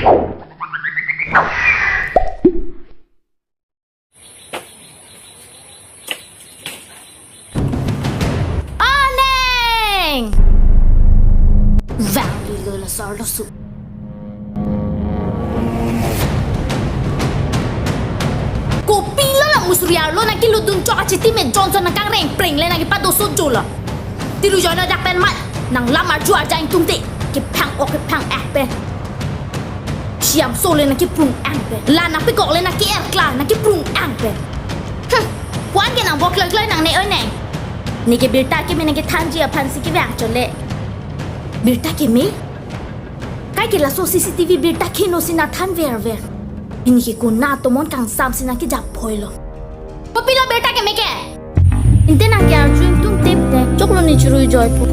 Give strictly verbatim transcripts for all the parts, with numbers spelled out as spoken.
Aneng! Vang lilo laso arloso. Kopilo la musri arlo nangkelutdun chok achitim e Johnson nangkangreng preng le nangkepadoso jolo. Tiru jono jak pen mat, nang lam arju arja ingtungte, kephang ok kephang eh pen. Siam so le nangkeprung ang pen. La nangpekok le nangke-er kla nangkeprung ang pen. Hmm. Wan ke nang bok kloi kloi nangne oi neng. Neke birta keme nangkethanji aphansi kevang chole. Birta keme? Kaike laso C C T V birta keno si nangthan verver. Pini ke konat tomon kangsam si nangkejap phoilo. Kopilo birta keme ke? Inte nangke arju ingtungte te choklo ne churui joipo.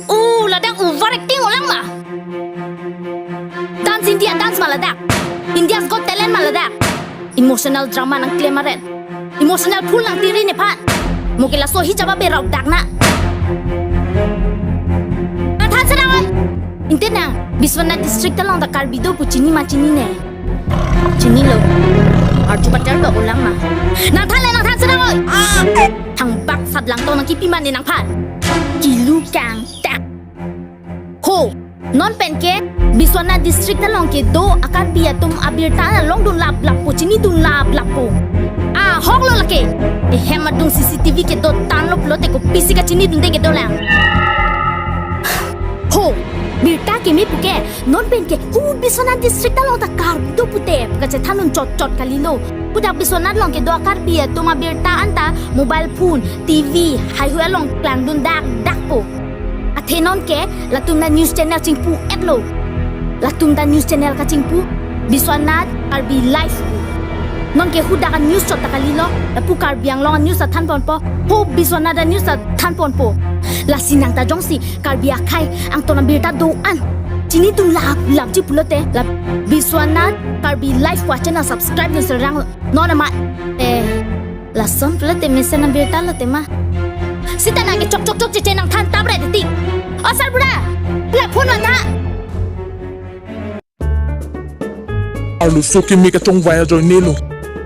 Oh, ladak over acting olang ma? Dance India dance ma ladak? India's Got Talent ma ladak? Emotional drama nangklem aret. Emotional full nangtiri nephan. Mo ke laso hijaba berok dak na. Nangthan serang oi. Inte nang, Biswanath district along ta Karbi do pu chini ma chinine? Chinilo. Arju pater do olang ma? Nangthan le nangthan serang oi. Thangbak sat langtong nangkipi mane nangphan. Kilu kangtak. Ho, non pen ke Biswanath district along kedo a-Karbi atum abirta longdun laplappo, chinidun laplappo. Ahok lo lake. Ehem adung C C T V kedo tanglo pulote kopisi kachinidunde kedolang. Ho, birta keme puke, non pen ke hu Biswanath district along ta Karbi do pute pu kachethandun chot chot kalilo. Pudak Biswanath along kedo a-Karbi atum abirta anta mobile phone, T V, haihui along klangdun dak dakpo. Athe non ke latum ta news channel chingpu-etlo. Latum ta news channel kachingpu Biswanath Karbi Live pu. Non ke hudak a-news chot ta kalilo, lapu Karbi Anglong a-news ta thanponpo, ho Biswanath a-news ta thanponpo. Lasi nang ta jongsi Karbi akhei angton abirta do-an chinidun laplapji pulote, la Biswanath Karbi Live pu a-channel subscribe dun serang non amat. Eh, lason pulote mesen abirta lote ma. Sita nangke chok chok chok cheche nangthan tapre titi. O sarbura, la phone vantha. Arloso keme kachongvai ajoinelo.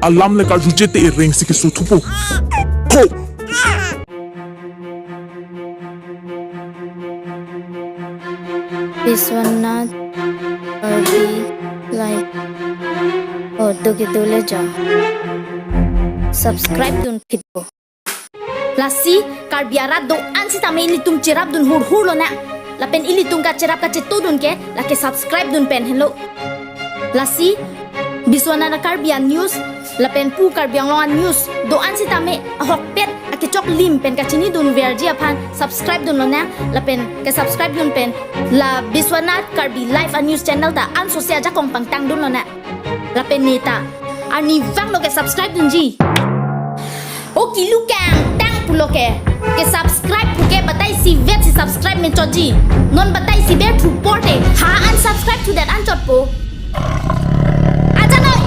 Alam le karjuje te ereng si keso thupo. Ho! Biswanath Karbi Live. Oh, do kedo le jo. Subscribe dun phitpo. Lasi Karbi arat do-an sitame ilitum cherapdun hurhur lonang. Lapen ilitum kacherap kachetodun ke lake subscribe dun pen henlo. Lasi Biswanath Karbi a-news lapen pu Karbi Anglong a-news do-an sitame ahokpet akechok lim pen kachinidun verji aphan subscribe dun lonang lapen ke-subscribe dun pen la Biswanath Karbi Live a-news channel ta ansose ajakong pangtang dun lonang. Lapen neta arnivang lo ke-subscribe dunji. O kilu kangtang pulo ke, ke-subscribe puke batai si vet si subscribe menchotji. Non batai si ber thu porte ha unsubscribe thudet anchotpo. Ajanoi,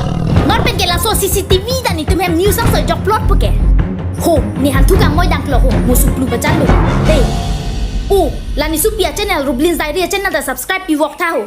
non pen ke laso C C T V ta netum hem news angsoi jokplot puke. Ho, ne hanthu kangmoi dangklo ho, mo suplu bajanlo. Dei. O, la ne supi a-channel, Rublin's Diary a-channel ta subscribe pi vok tha ho.